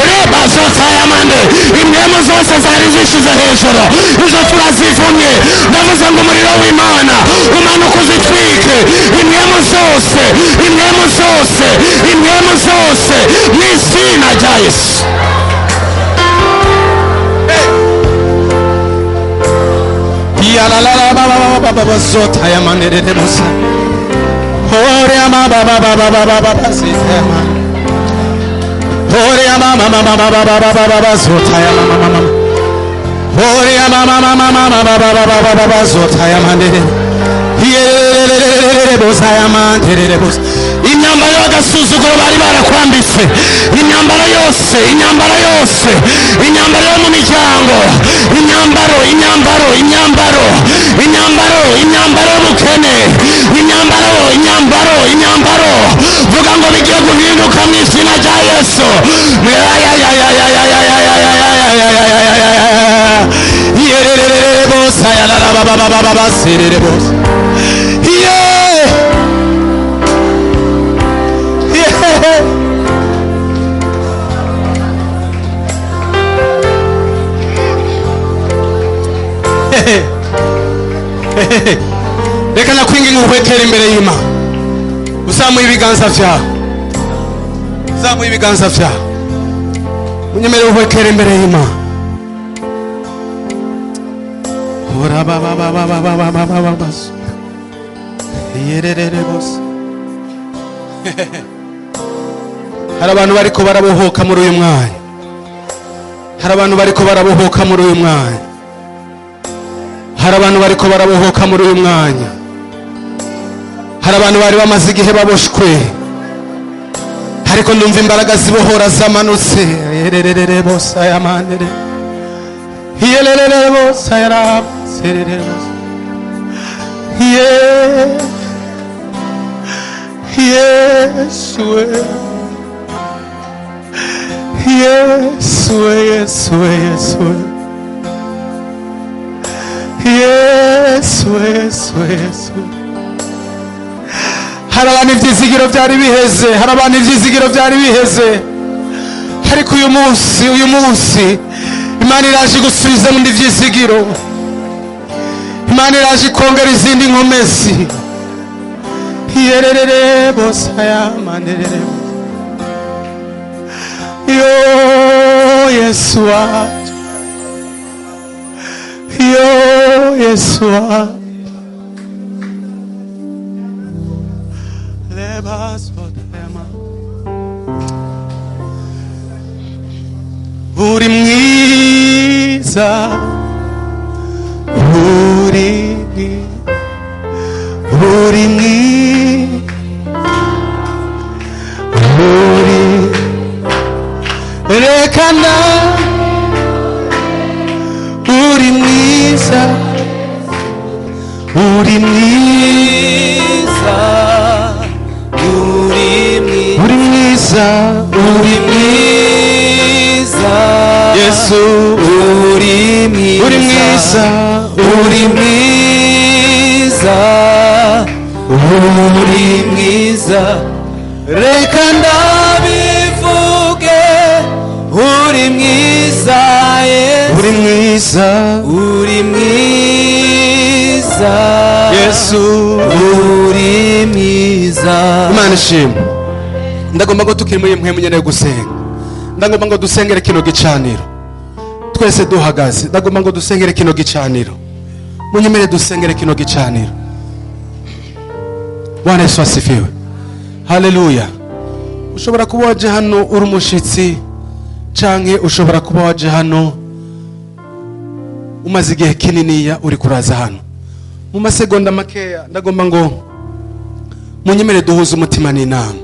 Reba zotayamande, impemu zose zari zishize hejuru, izo turazivumye. Ndavuze ngo umuriro w'Imana umanuka uzitwike impemu zose, impemu zose, impemu zose, mu izina rya Yesu. Yalalalabababababazotayamanererebosa. Oreamababababababazitayama. Oreamamamamabababababazotayamamamama. Oreamamamamamabababababazotayamandere. Yerererererebosayamandererebosa. Imyambaro y'agasuzuguro bari barakwambitse, imyambaro yose, imyambaro yose, imyambaro yo mu miryango, imyambaro, imyambaro, imyambaro, imyambaro, imyambaro y'ubukene, imyambaro, imyambaro, imyambaro, vuga ngo bigiye guhinduka mu izina rya Yesu. Yererererebosa yalarabababababasirerebosa. Yeah! Yeah! Reka nakwinginga uhwekere imbere y'Imana, uzamuye ibiganza vyawe, uzamuye ibiganza vyawe, unyemere uhwekere imbere y'Imana. Ora ba ba ba ba ba ba ba ba ba ba ba. Yererere bose. Hari abantu bariko barabohoka muri uyu mwanya, hari abantu bariko barabohoka muri uyu mwanya. Hari abantu bariko barabohoka muri uyu mwanya. Hari abantu bari bamaze igihe baboshwe, ariko ndumva imbaraga zibohora zamanutse. Yererere bose ayamanere, yererere bose ayaraserere bose. Ye Yesu we, Yesu we, Yesu we, Yesu we, Yesu we, Yesu we, Yesu we. Hari abantu ibyizigiro byari biheze, hari abantu ibyizigiro byari biheze, ariko uyu munsi, uyu munsi Imana iraje gusubiza mu ibyizigiro. Imana iraje ikongera izindi nkomezi. Yererere bose ayamanderere. Yo Yesu wacu, yo Yesu wacu. Uri mwiza, uri mwiza, uri mwiza, uri rekana, uri mwiza, uri mwiza, uri mwiza, uri mwiza, Yesu uri mwiza, uri mwiza, uri mwiza, uri mwiza, reka ndabivuge, uri mwiza Yesu, uri mwiza, uri mwiza Yesu, uri mwiza. Imana ishimwe. Ndagomba ngo tukiri muri mwe munyene gusenga, ndagomba ngo dusengere kino gicaniro twese duhagaze. Ndagomba ngo dusengere kino gicaniro, munyemere dusengere kino gicaniro. Bwana Yesu asifiwe, haleluya. Ushobora kuba waje hano uri umushitsi, canke ushobora kuba waje hano umaze igihe kininiya uri kuraza hano. Mu masegonda makeya ndagomba ngo munyemere duhuze umutima n'inama,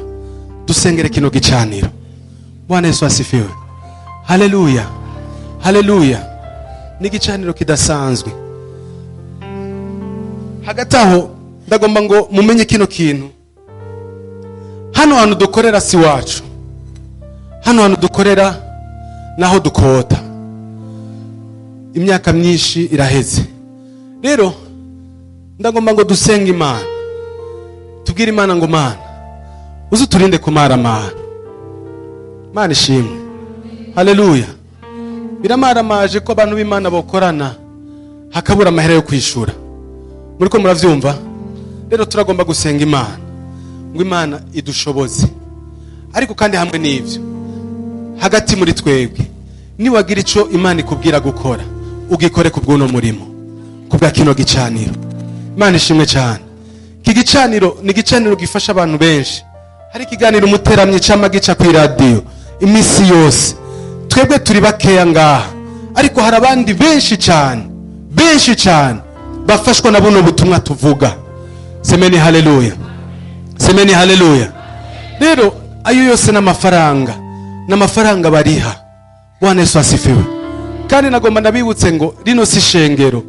dusengere kino gicaniro. Bwana Yesu asifiwe, haleluya, haleluya. Ni igicaniro kidasanzwe. Hagati aho ndagomba ngo mumenye kino kintu. Hano hantu dukorera si wacu, hano hantu dukorera naho dukota. Imyaka myinshi iraheze. Rero ndagomba ngo dusenge Imana, tubwire Imana ngo Mana uzuturinde kumaramara. Imana ishimwe, haleluya. Biramaramaje ko abantu b'Imana bokorana hakabura amahera yo kwishura. Muriko muravyumva? Rero turagomba gusenga Imana ngo Imana idushoboze. Ariko kandi hamwe n'ivyo, hagati muri twebwe niwagira ico Imana ikubwira gukora, ugikore ku bw'uno murimo, ku bwa kino gicaniro. Imana ishimwe cyane. Iki gicaniro ni igicaniro gifasha abantu benshi. Hari ikiganiro umuteramyi cama gica ku radio imisi yose. Twebwe turi bakeya ngaha, ariko hari abandi benshi cyane, benshi cyane bafashwa na buno butumwa tuvuga. Semeni haleluya, semeni haleluya. Rero ayo yose n'amafaranga, n'amafaranga bariha. Bwana Yesu asifiwe. Kandi nagomba ndabibutse ngo rino si shengero,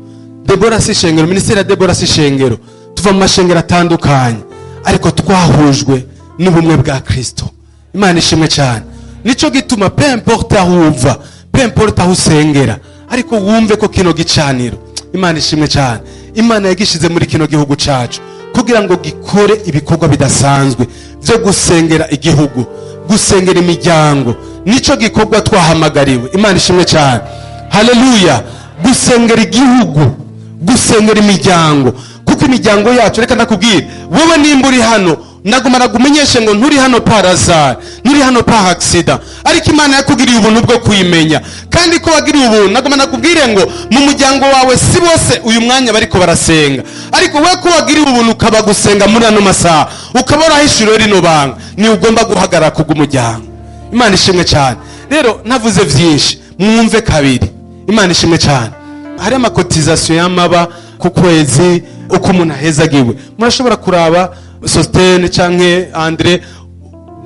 Debora si shengero, minisiteri ya Debora si shengero. Tuva mu mashengero atandukanye, ariko twahujwe n'ubumwe bwa Kristo. Imana ishimwe cyane. Nico gituma peu importe aho uva, peu importe aho usengera, ariko wumve ko kino gicaniro, Imana ishimwe cyane, Imana yagishize muri kino gihugu cacu kugira ngo gikore ibikorwa bidasanzwe byo gusengera igihugu, gusengera imiryango. Nico gikorwa twahamagariwe. Imana ishimwe cyane, haleluya. Gusengera igihugu, gusengera imiryango, kuko imiryango yacu, reka ndakubwira wowe nimba uri hano, nagomba nagumenyeshe ngo nturi hano par hasard, nturi hano par accident, ariko Imana yakugiriye ubuntu bwo kuyimenya. Kandi ko wagiriye ubuntu, nagomba nakubwire ngo mu muryango wawe si bose uyu mwanya bariko barasenga, ariko we ko wagiriye ubuntu ukaba gusenga muri ano masaha, ukaba warahishuriwe rino banga, ni ugomba guhagarara kubw'umuryango. Imana ishimwe cyane. Rero navuze vyinshi, mwumve kabiri. Imana ishimwe cyane. Hari ama cotisations y'amaba ku kwezi, uko umuntu ahezagiwe. Murashobora kuraba Sostene canke Andre,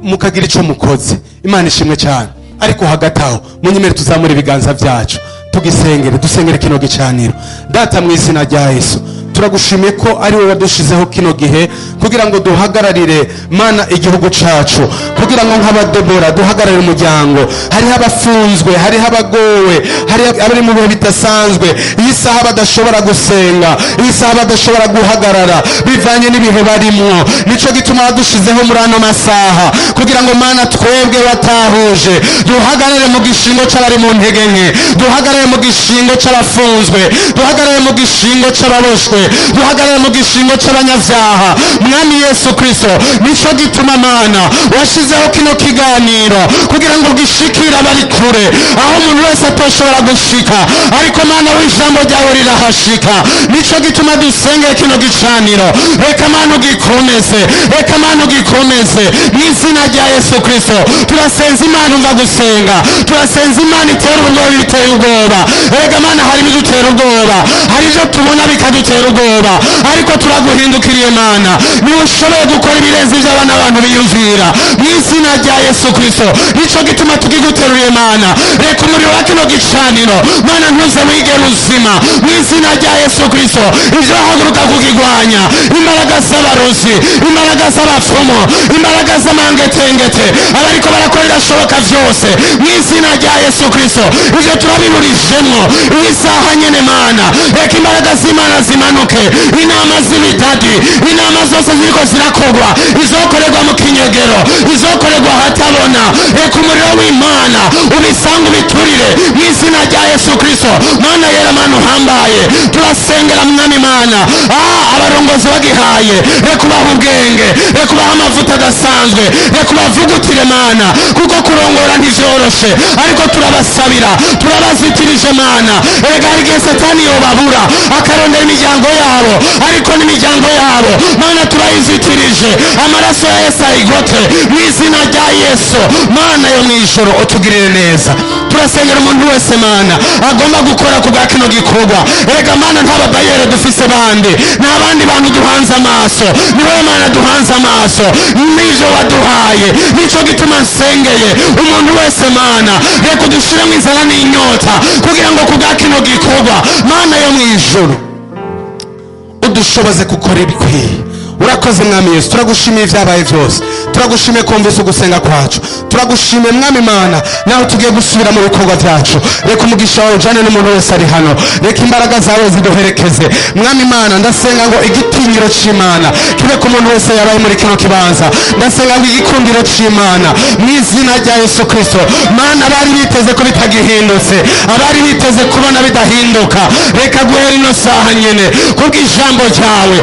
mukagira ico mukoze. Imana ishimwe cyane. Ariko hagati aho, munyemere tuzamure ibiganza byacu, tugisengere, dusengere kino gicaniro. Data, mu izina rya Yesu, turagushimiye ko ari wowe wadushizeho kino gihe kugira ngo duhagararire, Mana, igihugu cacu, kugira ngo nk'abadebora duhagararire umuryango. Hariho abafunzwe, hariho abagowe, hariho abari mu bihe bidasanzwe. Iyi saha badashobora gusenga, iyi saha badashobora guhagarara bivanye n'ibihe barimwo. Nico gituma wadushizeho muri ano masaha kugira ngo, Mana, twebwe watahuje duhagarare mu gishingo c'abari mu ntege nke, duhagarare mu gishingo c'abafunzwe, duhagarare mu gishingo c'ababoshwe, duhagarare mu gishingo c'abanyavyaha. Mwami Yesu Kristo, nico gituma, Mana, washizeho kino kiganiro kugira ngo gishikire abari kure, aho umuntu wese atoshobora gushika, ariko Mana, w'ijambo ryawe rirahashika. Nico gituma dusengeye kino gicaniro. Reka, Mana, ugikomeze, reka, Mana, ugikomeze mu izina rya Yesu Kristo. Turasenza Imana umva gusenga, turasenza Imana itera ubwoba biteye ubwoba. Reka, Mana, hari ibidutera ubwoba, hari ibyo tubona bikadutera ubwoba, ariko turaguhindukiriye, Mana. Niba ushoboye gukora ibirenze ibyo abana abantu biyumvira, mu izina rya Yesu Kristo, nico gituma tugiguteruriye. Mana, reka umuriro wa kino gicaniro, Mana, ntuze wigere uzima mu izina rya Yesu Kristo. Ibyo haguruka kukigwanya, imbaraga z'abarozi, imbaraga z'abapfumu, imbaraga z'amangetengete, abariko barakora ibidashoboka byose, mu izina rya Yesu Kristo, ibyo turabiburijemwo iyi saha nyene. Mana, reka imbaraga z'Imana zimanuke. Inama z'ibidadi, inama zose ziriko zirakorwa, izokorerwa mu kinyegero, izokorerwa ahatabona, reka umuriro w'Imana ubisanga, ubiturire mu izina rya Yesu Kristo. Mana yera, Mana uhambaye, turasengera, Mwami Mana, abarongozi bagihaye, reka ubaha ubwenge, reka ubaha amavuta adasanzwe, reka ubavugutire, Mana, kuko kurongora ntivyoroshe. Ariko turabasabira, turabazitirije, Mana. Erega hari igihe Satani yobabura akarondera imiryango yabo, ariko n'imiryango yabo, Mana, turayizitirije amaraso ya Yesu, ayigote mu izina rya Yesu. Mana yo mu ijoro, utugirire neza. Turasengera umuntu wese, Mana, agomba gukora ku bwa kino gikorwa. Erega, Mana, nta babayere dufise bandi, nta bandi bantu duhanze amaso, ni wowe, Mana, duhanze amaso n'ivyo waduhaye. Nico gituma nsengeye umuntu wese. Mana, reka udushiremo inzara n'inyota kugira ngo ku bwa kino gikorwa, Mana yo mu ijuru, udushoboze gukora ibikwiye. Urakoze, Mwami Yesu. Turagushimiye ibyabaye byose, turagushimiye kumvise ugusenga kwacu, turagushimiye, Mwami Mana. Nawe tugiye gusubira mu bikorwa byacu, reka umugisha wawe ujane n'umuntu wese ari hano, reka imbaraga zawe ziduherekeze. Mwami Mana, ndasenga ngo igitinyiro c'Imana kibe ku muntu wese yabaye muri kino kibanza. Ndasenga ngo igikundiro c'Imana, mu izina rya Yesu Kristo. Mana, abari biteze ko bitagihindutse, abari biteze kubona bidahinduka, reka guhera ino saha nyene, kubw'ijambo ryawe,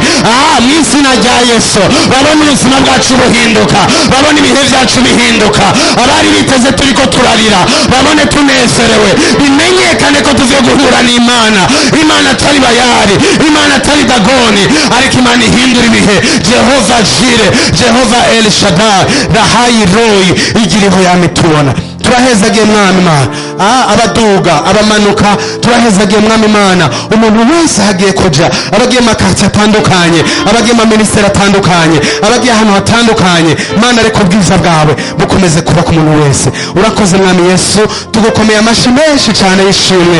mu izina rya Yesu, babone ubuzima bwacu buhinduka, babone ibihe byacu bihinduka. Abari biteze turiko turarira, babone tunezerewe, bimenyekane ko tuvuye guhura n'Imana, Imana atari Bayari, Imana atari Dagoni, ariko Imana ihindura ibihe, Jehova Jireh, Jehova El Shaddai, Rahayi Royi, igiriho yame tubona. Turahezagiye, Mwami Mana, abaduga, abamanuka, turahezagiye, Mwami Mana, umuntu wese ahagiye kuja, abagiye mu ma quartiers atandukanye, abagiye mu minisiteri atandukanye, abagiye ahantu hatandukanye. Mana, reka ubwiza bwawe bukomeze kuba ku muntu wese. Urakoze, Mwami Yesu. Tugukomeye amashi menshi cyane y'ishimwe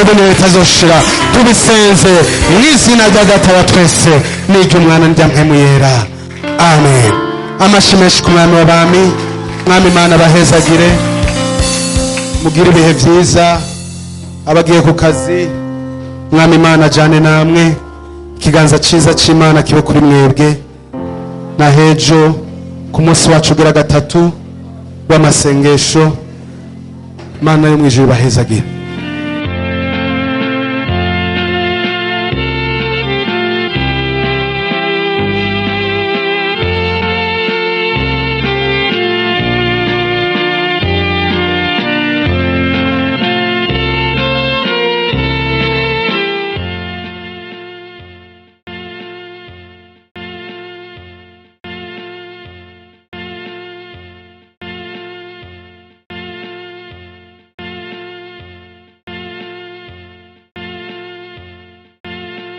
ubu niwe bitazoshira. Tubisenze mu izina rya Data wa twese n'iry'Umwana n'irya Mpwemu Yera, amen. Amashi menshi ku Mwami w'abami. Mwami Mana abahezagire, mugire ibihe byiza. Abagiye ku kazi, Mwami Imana ajyane namwe, ikiganza cyiza cy'Imana kibe kuri mwebwe. Na hejo ku munsi wacu ugira gatatu w'amasengesho, Imana yo mu ijuru ibahezagire.